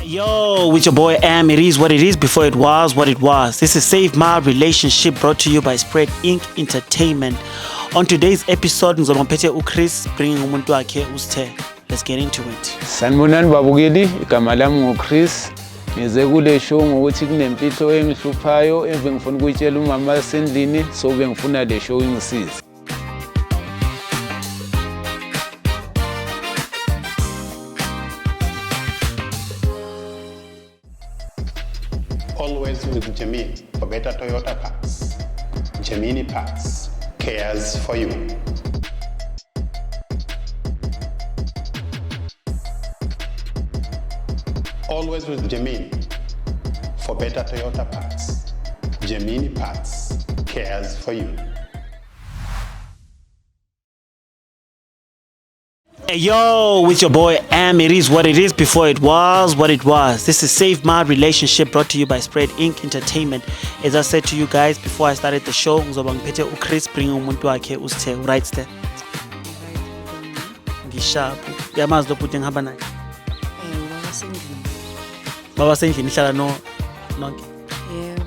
Yo, with your boy Am. It is what it is before it was what it was. This is Save My Relationship, brought to you by Spread Inc. Entertainment. On today's episode, ngizobe ngiphethe uChris bringing umuntu wakhe uSthe. Let's get into it. Sanibonani babukeli, igama lami nguChris. Ngize kule show ngokuthi kunemfihlo engihluphayo ebengifuna ukuyitshela umama wasendlini, so bengifuna le show ingisize. Always with Gemini for better Toyota parts. Gemini Parts cares for you. Always with Gemini for better Toyota parts. Gemini Parts cares for you. Hey yo, with your boy Am. It is what it is before it was what it was. This is Save My Relationship, brought to you by Spread Inc. Entertainment. As I said to you guys before I started the show, ngizoba ngiphethe uChris bringing umuntu wakhe uSthe. Right, Sthe? Ngisharp. Uyamazi lo bhuti engihamba naye? Baba sendlini. Baba sendlini, ihlala no nonke. Yebo,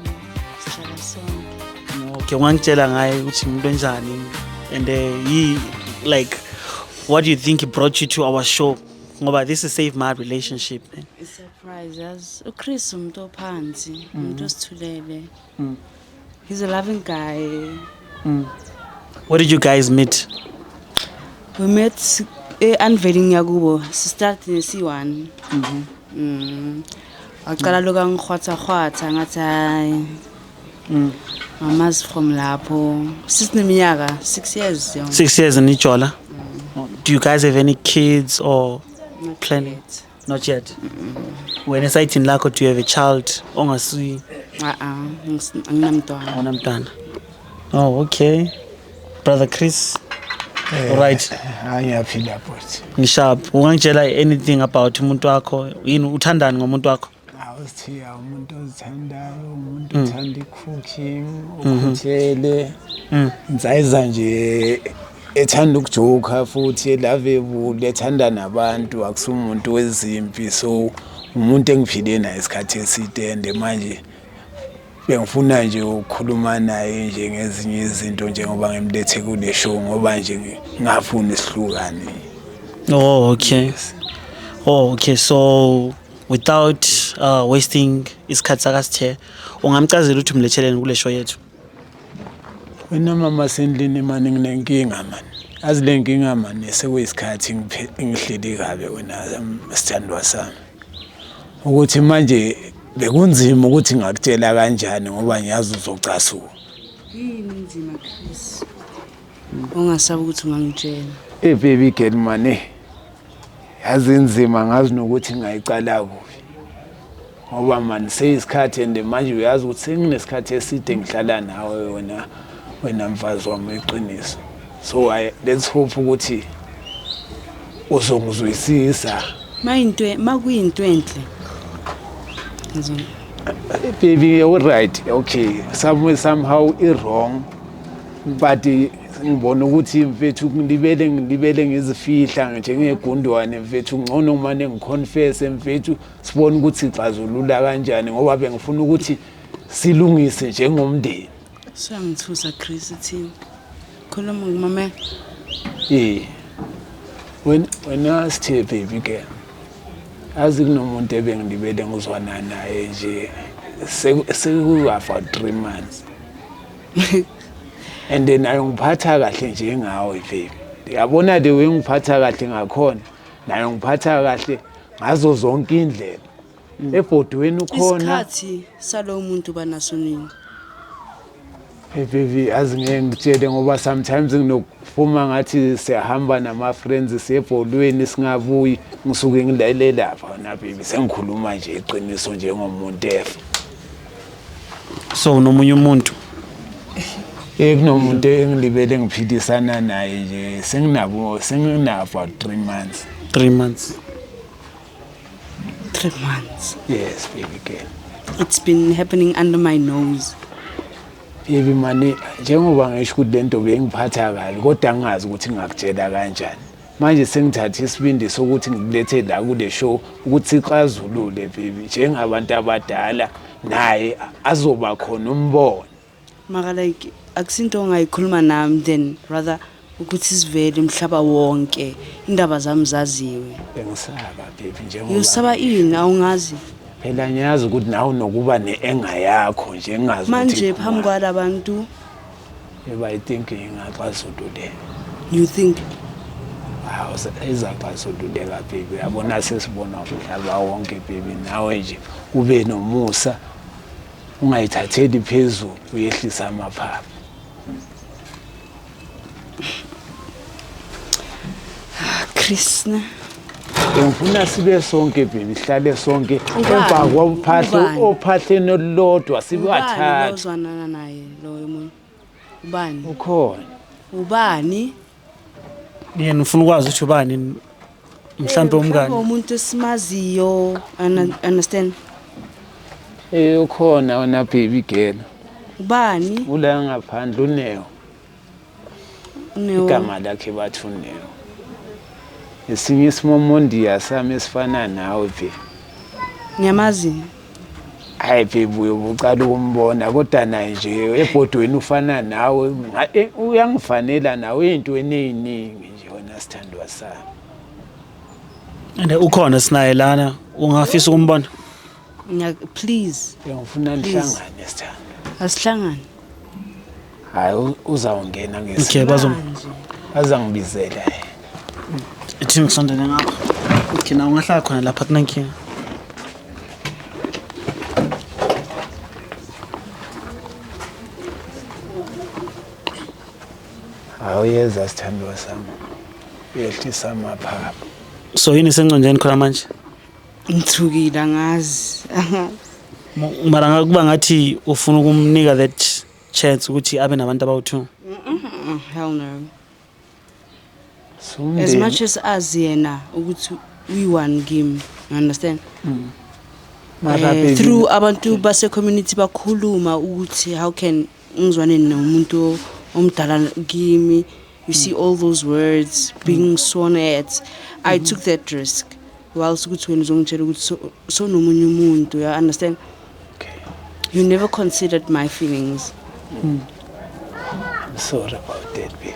sihlala sonke. Okay, ungangitshela ngaye ukuthi umuntu onjani and he, like, what do you think brought you to our show? Ngoba this is Save My Relationship, man. I-surprise, yazi. uChris umuntu ophansi, umuntu osithulele. He's a loving guy. Where did you guys meet? We met e-unveiling yakubo, si-start nesi-one. Waqala lokhu angihwatha-hwatha, ngathi hayi. Ngamazi from lapho. Sisineminyaka, 6 years yonke. 6 years in Ichola. Do you guys have any kids or Not planning? yet. Not yet? Wena esayithini lakho, do you have a child ongasi? Ah-ah, anginamntwana. Awunamntwana. Oh, okay. Brother Chris. Right. Hayi, ngiyaphila bhuti. Ngisharp. Ungangitshela anything about umuntu wakho? Yini uthandani ngomuntu wakho? Awusithiya umuntu ozithandayo, umuntu othanda i-cooking, ukhuthele. Insayiza nje ethanda ukujoka futhi lovable, ethanda nabantu, akusumuntu wezimpi, so umuntu engiphile naye isikhathi eside and manje bengifuna nje ukukhuluma naye nje ngezinye izinto njengoba ngimlethe kule show ngoba nje ngingafuni sihlukane. Oh, okay. Oh, okay. So without wasting isikhathi sakaSithe, ungamchazela ukuthi umletheleni kule show yethu? Wena mama sendlini mani, nginenkinga mani. Azi le nkinga mani sekuyisikhathi ngihleli kabi wena sithandwa sami. Ukuthi manje bekunzima ukuthi ngakutshela kanjani ngoba ngiyazi uzocasuka. Yini inzima, Chris? Ungasabi ukuthi ungangitshela. Hey baby girl mani. Yazi inzima, ngazi nokuthi ngayicala kuphi. Ngoba mani seyisikhathi and manje uyazi ukuthi senginesikhathi eside ngihlala nawe wena mfazi wami iqiniso. So I let's hope ukuthi uzongizwisisa. Mayinto makuyinto enhle. Baby, you're right. Okay. Somewhere somehow i wrong. But ngibona ukuthi mfethu ngilibele ngizifihla njengegundwane mfethu, ngcono ngimane ngiconfess mfethu, sibone ukuthi sixazulula kanjani ngoba bengifuna ukuthi silungise njengomndeni. Suyangithusa Chris, thini? Khuluma ngimamela. Eh. Wena sithe baby girl. Azi kunomuntu ebengilibele ngizwana naye nje sekuwa for 3 months. And then nayo ngiphatha kahle njengawe baby. Yabona the way ngiphatha kahle ngakhona, nayo ngiphatha kahle ngazo zonke indlela. Ebhodweni ukhona. Isikhathi salowo muntu banaso nini? Hey baby, azi ngeke ngitshele ngoba sometimes nginokuphuma ngathi siyahamba nama friends siyebholweni singabuyi, ngisuke ngilale lapha na baby, sengikhuluma nje iqiniso njengomuntu efa. So nomunye umuntu? Kunomuntu engilibele ngiphilisana naye nje senginabo 3 months. 3 months. 3 months. Yes baby girl. It's been happening under my nose. Baby mani, njengoba ngisho ukuthi lento bengiphatha kabi kodwa angazi ukuthi ngakutshela kanjani. Manje sengithathe isibindi sokuthi ngikulethe la kule show ukuthi sixazulule baby, njengabantu abadala, naye azoba khona umbono. Mara like akusinto ongayikhuluma nami, then rather ukuthi sivele umhlaba wonke, indaba zami zaziwe. Bengisaba baby, njengoba Uyosaba ini? Awungazi. Phela ngiyazi ukuthi nawe unokuba ne-anger yakho nje, ngingazi ukuthi Manje iphuma. Phambi kwalabantu. If I think ingaxazululeka. You think? Hawu, izaxazululeka baby, uyabona sesibona umhlaba wonke baby. Nawe nje ube nomusa, ungayithatheli phezulu, uyehlisa amaphaphu. Chris, ne? Ngifuna sibe sonke baby, sihlale sonke Ubani? emva kophahlo, Ubani? ophahleni olulodwa, Ubani sibathathu. ozwanana naye loyo muntu? Ubani? Ukhona. Ubani? Yena ufuna ukwazi ukuthi ubani, mhlambe umngani. Umuntu esimaziyo, understand? Ukhona wena baby girl. Ubani? Ula ngaphandle, uNeo. Uneo. Igama lakhe bathi uNeo, esinye isimomondiya sami esifana nawe baby. Ngiyamazi. Hayi baby, uyobucala ukumbona, kodwa naye nje ebhodweni ufana nawe. Uyangifanela nawe ey'ntweni ey'ningi nje wena sithandwa sami. And ukhona sinaye lana, ungafisa ukumbona? Please. Ngifuna Please. nihlangane sithandwa. Asihlangane. Hayi, uzawungena Okay, ngesikhathi. bazom Azangibizela. Ithi ngisondele ngapha. Okay, na ungahlala khona lapha, kunankinga. Awuyeza sithandwa sami, uyehlisa amaphaphu. So yini sengconjeni khona manje? Ngithukile, angazi. Angazi. Mara ngakuba ngathi ufuna ukumnika that chance ukuthi abe nabantu abawu-two. Hell no. As Sumndeni. much as azi yena ukuthi uyi-one kimi, you understand? Mara baby, Through abantu base-community bakhuluma ukuthi how can ngizwane nomuntu omdala kimi. You see all those words being sworn at. I took that risk whilst ukuthi wena uzongitshela ukuthi sonomunye umuntu, you understand? Okay. You never considered my feelings. I'm sorry about that baby.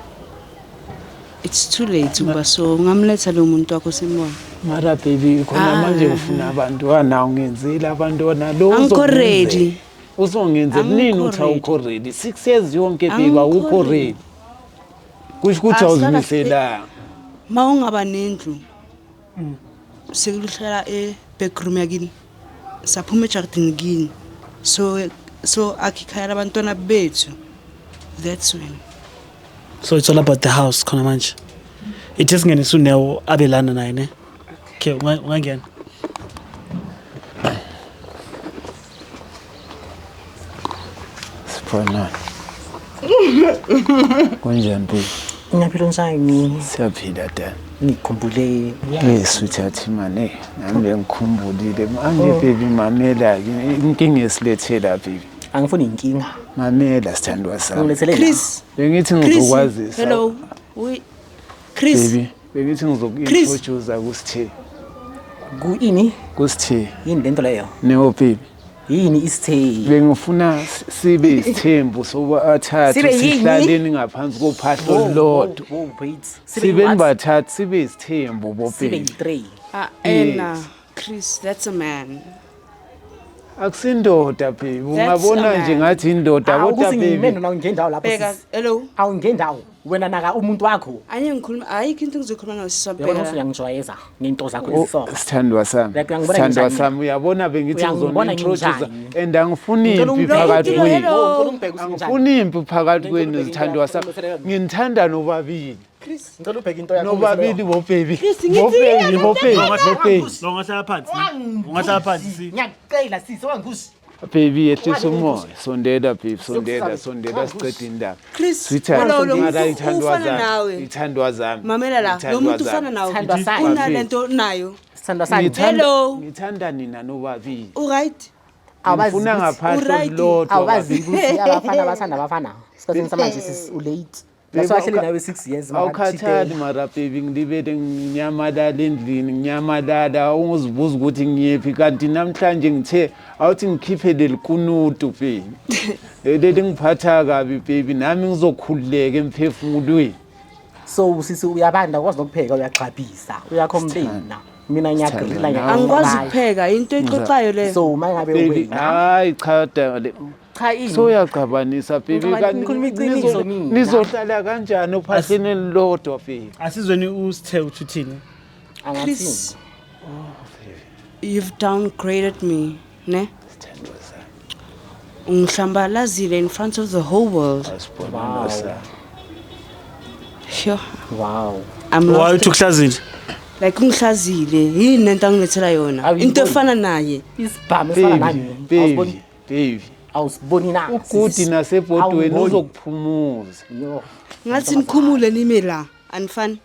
It's too late ukuba so ngamletha lo muntu wakho simbona. Mara baby, khona Ah. manje ufuna abantwana, ungenzile abantwana lo. Angikho ready. Uzongenzela nini uthi Angikho ready. awukho ready? 6 years yonke baby, Angikho awukho ready. ready, kusho ukuthi Asihlala awuzimiselanga. Ma ungaba nendlu sekuhlala e-backroom yakini, saphuma ejardini kini, so akhe ikhaya labantwana bethu, that's when. So it's all about the house khona manje. Ithi singenise uNeo abe lana naye, ne? Okay, ungangena. Siphonana, kunjani baby? Ngiyaphila, njani? Siyaphila dani. Ngikhumbule. Eh sweetheart, mane nami bengikhumbulile manje baby. Mamela-ke inkinga esilethela baby. Angifuni inkinga. Mamela sithandwa sami. Ngilethele la. Chris. Bengithi Chris. ngizokwazisa. Hello. We Chris. Baby, bengithi ngizoku-introduce kusithe. Ku ini? Kusithe. Yini lento leyo? Neo baby. Yini isithe? Bengifuna sibe isithembu sobathathu. Sibe yini? Sihlaleni ngaphansi kophahla olulodwa. Whoa, wait. Sibe what? bathathu, sibe isithembu Sibe bobheki. yi-3. Ah, ena Chris, that's a man. Akusindoda baby, ungabona a nje man. ngathi indoda, kodwa Ukuthi ngime baby. noma ngendawo lapho, Bheka, sisi. hello. Awungendawo. Wena naka umuntu wakho. Anye ngikhuluma, ayikho into engizokhuluma nayo Uyabona ukuthi sisabheka. uyangijwayeza ngento zakho Oh, eziso. sithandwa sami, Like, uyangibona sithandwa nginjani? sami, uyabona bengithi Uyangibona ngizoni-introduce nginjani? and angifuni Ngicela impi ungibheke phakathi Hello, kwenu. hello. Ngicela ungibheke ukuthi nginjani. Angifuni impi phakathi Ngicela kwenu, ungibheke into zithandwa yakho, sami. ngicela ungibheke. Nginithanda nobabili. Ngicela ubheke into yakho. Nobabili bobhebi. ngithi Bobhebi, bobhebi, bobhebi. Lo ungahlala phansi, ne? Ungahlala phansi si. Ngiyakucela sisi, wangipushi. Baby, yehlisa umoya, sondela baby, sondela. Siyokusaba. Sondela, siqede indaba. Chris, Sweetheart, hello, lo mara muntu ithandwa ufana zami, nawe. ithandwa zami. Mamela la, lo Ithandwa muntu zami. ufana nawe. Sithandwa sami. Unalento nayo. Sithandwa sami. Hello. Ngithanda nina nobabili. Uright? Awazi Ngifuna ukuthi- ngaphahla Uright. olulodwa Awazi babili. ukuthi abafana bathanda abafana. Esikhathini samanje sisi, ulate. That's why ahleli nawe 6 years. Awukhathali mara baby, ngilibele nginyamalala endlini, nginyamalala, ungizibuza ukuthi ngiyephi, kanti namhlanje ngithe awuthi ngikhiphe leli kunutu baby, leli ngiphatha kabi baby, nami ngizokhululeka emphefumulweni. So sisi uyabanda, ukwazi nokupheka, uyaxhabisa, uyacomplaina. Mina ngiyagrilla. Angikwazi ukupheka, into exoxayo leyo. So uma ngabe Baby, wena hayi cha dale. Cha, ini? Soyaqhabanisa baby. Ngicabanga ngikhuluma iqiniso mina. Nizohlala kanjani ophahleni elilodwa baby? Asizweni usithe uthi uthini. Angathini? Chris, you've downgraded me, ne? Sithandwa sami. Ungihlambalazile in front of the whole world. Asibonelo sami. Sure. Wow. I'm Why lost. uthi ukuhlazile? Like ungihlazile, yini lento angilethela yona? Awuyiboni. Into efana naye. Isibhamu esifana Baby, nami. Awusiboni? baby, baby. Awusiboni na? Ugudi sisi? nasebhodweni Awungiboni? uzokuphumuza. Yo. Ngathi nikhumule nime la, anifani.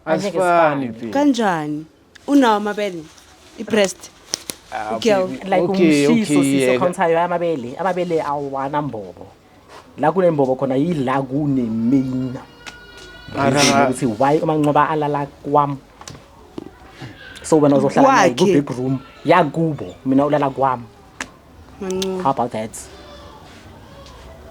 Angeke Asifani sifane. baby. Kanjani? Unawo amabele? I-breast. Ah, Girl. baby. Like Okay, umshiso okay, sisi yeka. okhontayo amabele, amabele awanambobo. La kunembobo khona yila kune main Mara- ukuthi why uManqoba alala kwami. So wena uzohlala naye Kwakhe. ku-big room yakubo, mina ulala kwami. Manqoba. How about that?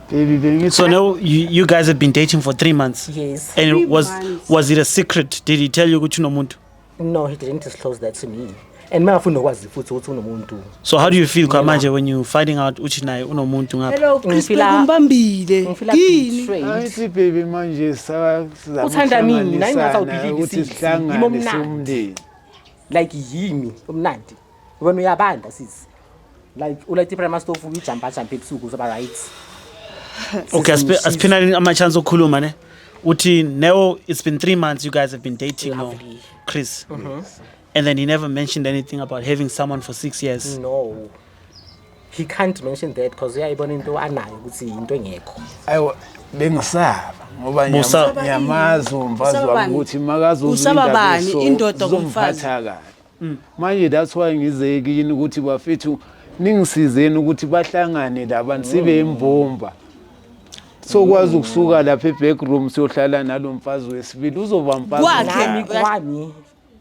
Baby, bengithi So now you guys have been dating for 3 months. Yes. And Three was months. was it a secret? Did he tell you ukuthi unomuntu? No, he didn't disclose that to me, and mangafuni nokwazi futhi ukuthi unomuntu. So how do you feel kwamanje when you finding out uthi naye unomuntu ngapha? Hello, Chris, Ngifila- bekumbambile. Ngifila Yini? betrayed. Ayithi baby, manje sizama Uthanda mina, ingathi ukuhlanganisana awubelieve ukuthi sisi. sihlangane Yimi omnandi. siwumndeni. Like yimi umnandi, wena uyabanda sisi, like ulayita i-primer stove, uyijampa jampa ebusuku, uzoba right. Okay, Sisi, ngishisa. asiphinani ama chance okukhuluma ne. Uthi Neo, it's been 3 months you guys have been dating no Lovely. Chris. And then he never mentioned anything about having someone for 6 years. No, he can't mention that because uyayibona into anayo ukuthi into engekho. Ayiwa, bengisaba ngoba Busaba. ngiyamazi umfazi Usaba wami bani? ukuthi makazoza Usaba indaba bani? eso, Indoda kumfazi? zizomphatha kabi. Manje that's why ngize kini ukuthi bafethu ningisizeni ukuthi bahlangane labantu sibe imbumba. Sokwazi ukusuka lapha e-back room siyohlala nalo mfazi wesibili, uzoba mfazi Kwakhe. omdala. Nami kwami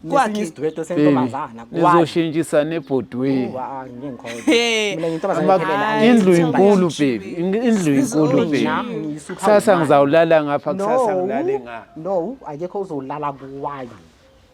Kwakhe. nesinye isidwedwe Baby, sentombazana kwami. nizoshintshisana ebhodweni. Oh, ah, ngeke ngikhona. Hey. Mina ngiyintombazane ephelele, Indlu angithi inkulu baby, indlu inkulu baby. Mina ngiyisuper Kusasa woman. ngizawulala ngapha, kusasa No, ngilale ngapha. no, akekho uzolala kwayo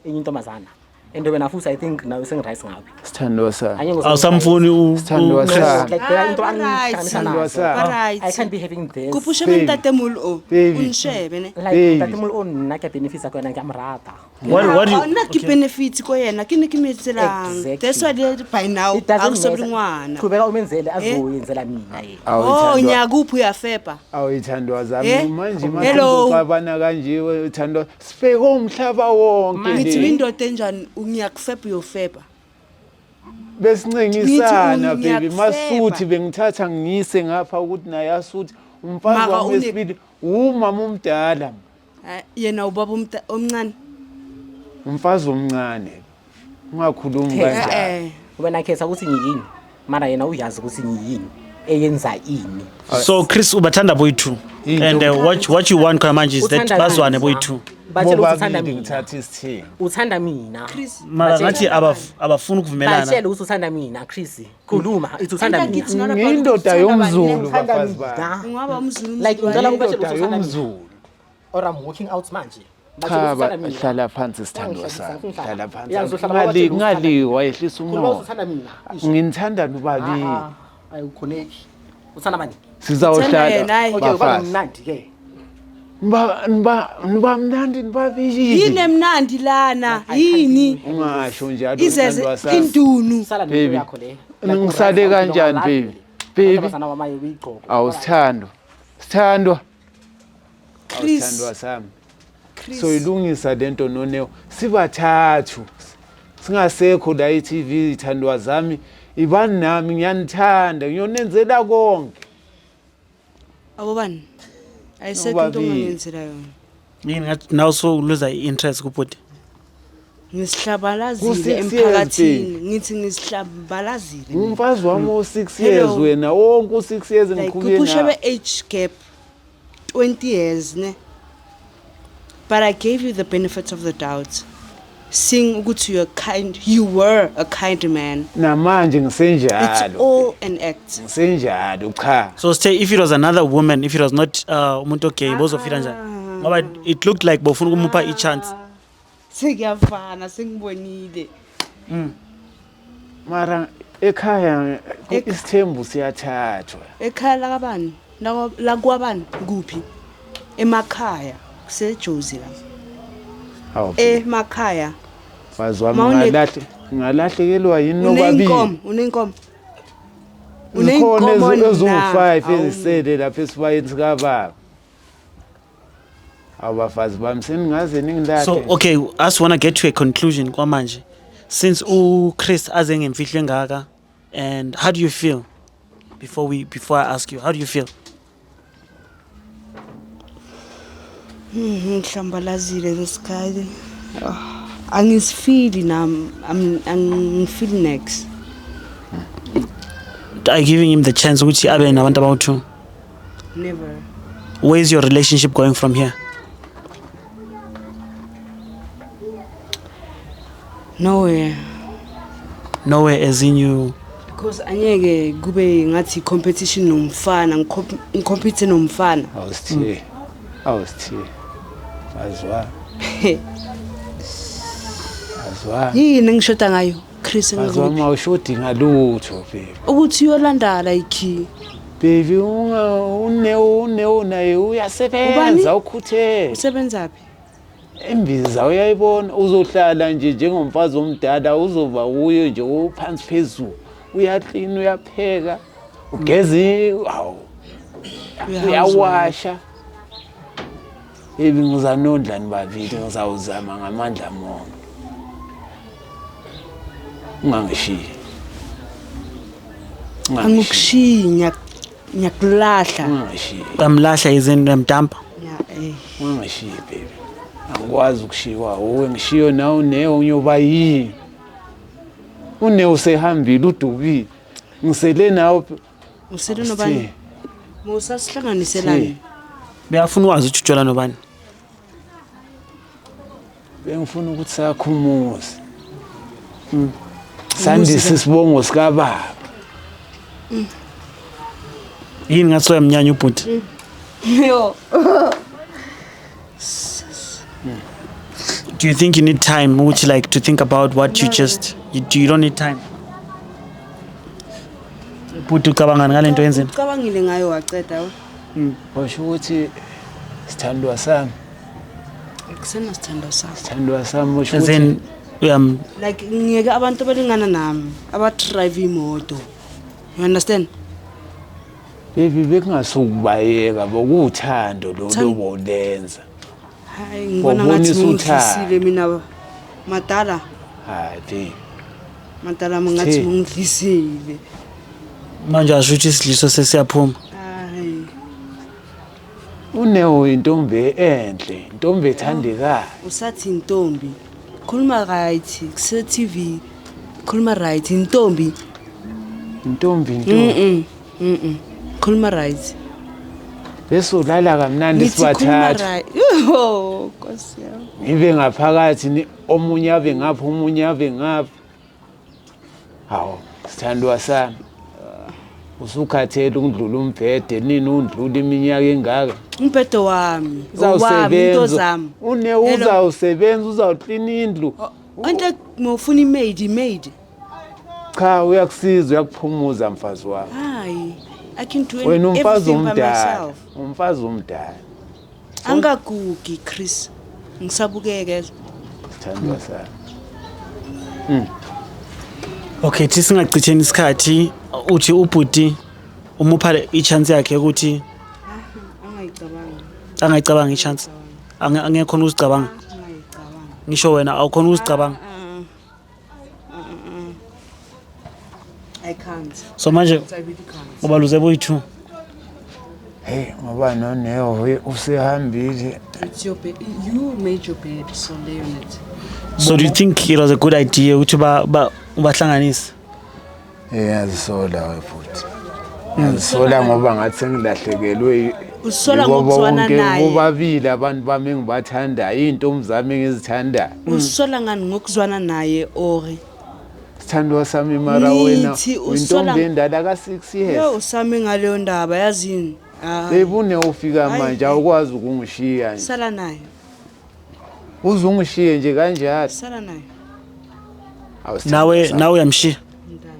enye intombazana, and wena futhi I think nawe sengiright ngawe. Sithandwa sami. Angeke uze- Awusamfuni u Sithandwa u- sami. Like phela into Ah, ba-right. angihlanganisa Sithandwa nazo. sami. Ba-right. I can't be having this. Kopa o shebe Baby. ntatemolo o. Baby. O nshebe ne. Like Baby. ntatemolo o nna ke a benefitsa ko yena, ke a mo rata. What do you Ah, nna ke benefit ko yena, ke ne ke mo etselang. Exactly. That's why by now It doesn't akusobi matter. ngwana. Qhubeka umenzele azoyenzela mina yena. Oh, nyakuphi uyafepa? Awuyithandwa zami, Eh? manje Hello. manje kanje wethandwa sibheke umhlaba wonke Ngithi le. indoda enjani ngiyakufepa uyofepa. Besincengisana Ngithi baby, ngiyakufeba. masuthi bengithatha ngiyise ngapha ukuthi naye asuthi umfazi Maka wami wesibili umama omdala. Ah, yena ubaba omncane. Umfazi omncane, ungakhulumi kanjalo. Eh. Wena khetha ukuthi ngiyini, mara yena uyazi ukuthi ngiyini eyenza ini. So Chris ubathanda boyi-two. Into- And what you want kwamanje is that Uthanda bazwane mina. boyi-two. Batshela ukuthi uthanda Bobabili mina. ngithatha isithembu. Uthanda mina. Chris. Mara ngathi abafuni ukuvumelana. Batshela ukuthi uthanda mina, Chris. Khuluma, ithi uthanda Into mina. it's not about Ngiyindoda ukuthi uthanda bani, yomZulu Uthanda bafazi mina. bami. Ungaba umZulu. Like, umZulu ngicela wani? ukubatshela Indoda ukuthi uthanda mina. yomZulu. Or I'm walking out manje. Batshela Cha ukuthi uthanda mina. hlala phansi sithandwa Ungihlabisa, sami. ngihlala. Hlala phansi. Ya, ngizohlala Ngali ngoba uthanda ngali wayehlisa Khuluma ukuthi umoya. uthanda mina. Isho. Nginithanda nobabili. Ah, ayukhoneki. Uthanda bani? Uthanda Sizawuhlala yena, hayi. Okay, uba bafazi. mnandi ke. Niba niba niba mnandi nibabili. Yini emnandi lana? Yini? Ungasho njalo Izeze sithandwa sami. indunu. Sala Baby. nento yakho le. Ngisale kanjani, baby? Baby. Intombazana wamaye uyigqoko. Awu sithandwa. Sithandwa. Chris. Sithandwa sami. Chris. Soyilungisa lento noNeo. Sibathathu. Singasekho la e-TV ithandwa zami. Ibani nami ngiyanithanda, ngiyonenzela konke. Abobani? Ayisekho into Nobabili. ongangenzela yona. Yini ngathi now so lose i-interest kubhuti. Ngisihlabalazile Ku-six years, emphakathini. Ngithi ngisihlabalazile. mina. Umfazi wami o-6 Hello. years wena wonke u-6 years Like ngiqhubeke kuphusha nawe. be age gap 20 years ne. But I gave you the benefit of the doubt. Seeing ukuthi you're kind, you were a kind man. Namanje It's ngisenjalo. all an act. Ngisenjalo cha. So say if it was another woman, if it was not umuntu ogay, bozofila njani? Ngoba it looked like bofuna ukumupha i-chance. Sekuyafana, sengibonile. Mara ekhaya isithembu siyathathwa. Ekhaya lakabani? Lakwabani? Kuphi? Emakhaya. Kusejozi la. Hawu. Emakhaya. Mfazi wami, ngalahlekelwa yini nobabili? Uneyinkomo, uneyinkomo. Zikhona Uneyinkomo na? eziwu-5 Awu. ezisele lapha esibayeni sikababa. Abafazi bami, seningaze ningilahle. So okay, us wanna get to a conclusion kwamanje. Since uChris aze ngemfihlo engaka, and how do you feel? Before I ask you, how do you feel? Ngihlambalazile this guy. Ah, angisifili nami, angifeel next. Are you giving him the chance ukuthi abe nabantu abawu-two? Never. Where is your relationship going from here? Nowhere. Nowhere as in you Because angeke kube ngathi competition nomfana, ngicompete nomfana. Awusithiye, awusithiye, mfazi wami, mfazi wami. Yini engishoda ngayo, Chris? Mfazi wami, Ngikuphi? awushodi ngalutho, baby. Ukuthi uyolanda like Baby, une naye uyasebenza. Ubani? Ukhuthele. Usebenza phi? Imbiza uyayibona, uzohlala nje njengomfazi omdala, uzoba uye nje uphansi phezulu, uyaklina, uyapheka, ugezi, hawu, uyawasha. Baby, ngizanondla nibabili, ngizawuzama ngamandla monke. Ungangishiyi. Ungangishiyi. Angikushiyi, ngiyakulahla. Ungangishiyi. Bamlahla is in mdampa. Ungangishiyi, baby, angikwazi ukushiywa uwe, ngishiyo nawe uNeo, ngiyoba yini? UNeo usehambile, udubile, ngisele nawe. Usele nobani? Musasihlanganiselani? Beyafuna ukwazi ukuthi ujola nobani. Bengifuna ukuthi sakhe umuzi, sandise isibongo sikababa. Yini ngathi soyamnyanya ubhuti? Yo. Do you think you need time ukuthi like to think about what you just you, do you don't need time? Bhuti, ucabangani ngale nto yenzeni? Ucabangile ngayo waceda we. Washo ukuthi sithandwa sami. Akusena sithandwa sakho. Sithandwa sami, washo As ukuthi in Like ngiyeke abantu abalingana nami, abadrive imoto. You understand? Baby, bekungasukubayeka, bokuwuthando lo Thando. lobolenza. Hayi, ngibona ngathi Wabonisa uthando. ngidlisile mina madala. Hayi, baby. Madala, ngathi Sithe. ngidlisile. Manje asho ukuthi isidliso sesiyaphuma. Hayi. UNeo intombi enhle, intombi ethandekayo. Usathi intombi. Khuluma right, kuse TV. Khuluma right, intombi. Intombi, intombi. Khuluma right. Bese ulala kamnandi Ngithi khuluma sibathathu. right. Oh, Nkosi yami. Ngibe ngaphakathi, omunye abe ngapha, omunye abe ngapha. Hawu, sithandwa sami, usukhathele ukundlula umbhede nini, undlula iminyaka engaka. Umbhedo wami, owami, into Uzawusebenza zami. une Hello. uzawusebenza, uzawuklina indlu. Into ngofuna imaid, imaid. Cha, uyakusiza, uyakuphumuza, mfazi wami. Hayi. I can do Wena umfazi everything by omdala, myself. umfazi omdala. Angagugi, Chris. Ngisabukeke. Sithandwa sami. Okay, thi singachitheni isikhathi, uthi ubhuti umupha i-chance yakhe ukuthi Angayicabanga. Angayicabanga i-chance. Angekhona ukuzicabanga. Angayicabanga. Ngisho wena awukhona ukuzicabanga. I can't. So manje I really can't. ubaluze boyi-two. Hey, ngoba noNeo usehambile. It's your bed. You made your bed, so lay on it. So do you think it was a good idea ukuthi ubahlanganise? Yazisola we futhi, yazisola ngoba ngathi sengilahlekelwe. Usola Ngoba ngokuzwana bonke naye. Bobabili abantu bami engibathandayo, iy'ntombi zami engizithandayo. Usola ngani ngokuzwana naye or Sithandwa sami mara wena Ngithi usola- uyintombi endala ka-6 yo years. usame ngaleyo ndaba yazini. Hayi, Bebune ufika Hayi. manje awukwazi ukungishiya nje. Sala naye. Uze ungishiye nje kanjalo. Sala naye. Awusithandwa Nawe sami. nawe uyamshiya. Mntana.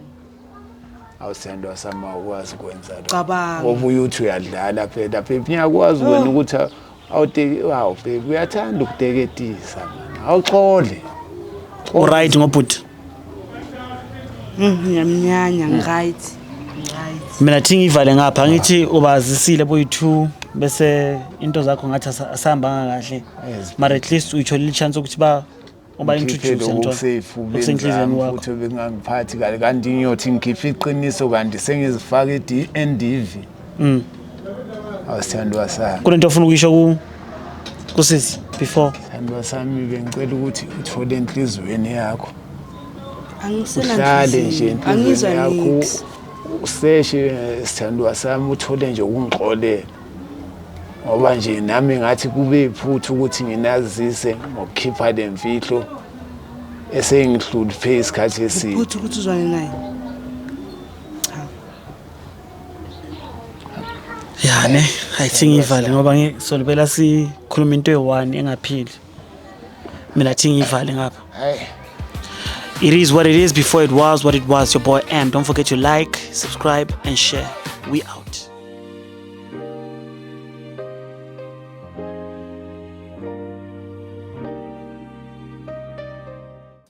Awusithandwa sami awukwazi ukwenza lokho. Cabanga. Ngoba uye uthi uyadlala phela baby ngiyakwazi wena ukuthi awuteki hawu baby uyathanda ukuteketisa man. Awuxole. Uright ngobhuti. Ngiyamnyanya ngight. Right. Mina thi ngivale ngapha ngithi ubazisile boyi-2 bese into zakho ngathi asihambanga kahle. Yes. Mara at least uyitholile i-chance ukuthi ba uba Ngikhiphe introduce lokhu ngithola. okusey'fubeni Okusenhliziyweni zami wakho. futhi ebengangiphathi kahle kanti ngiyothi ngikhiphe iqiniso kanti sengizifaka i-NDV. Awusithandwa sami. Kunento ofuna ukuyisho ku kusisi before. Sithandwa sami bengicela ukuthi uthole enhliziyweni yakho. Angisena Uhlale nje nhliziyo. Angizwa enhliziyweni yakho niks. useshe sithandwa sami uthole nje ukungixolela. Ngoba nje nami ngathi kube iphutha ukuthi nginazise ngokukhipha le mfihlo esengihluphe isikhathi eside. Uphutha ukuthi uzwane naye. Cha. Ya ne, ayithi ngivale ngoba ngisolibela sikhuluma into eyi-one engaphili. Mina thi ngivale ngapha. Hayi. It is what it is before it was what it was. Your boy M. Don't forget to like, subscribe, and share. We out.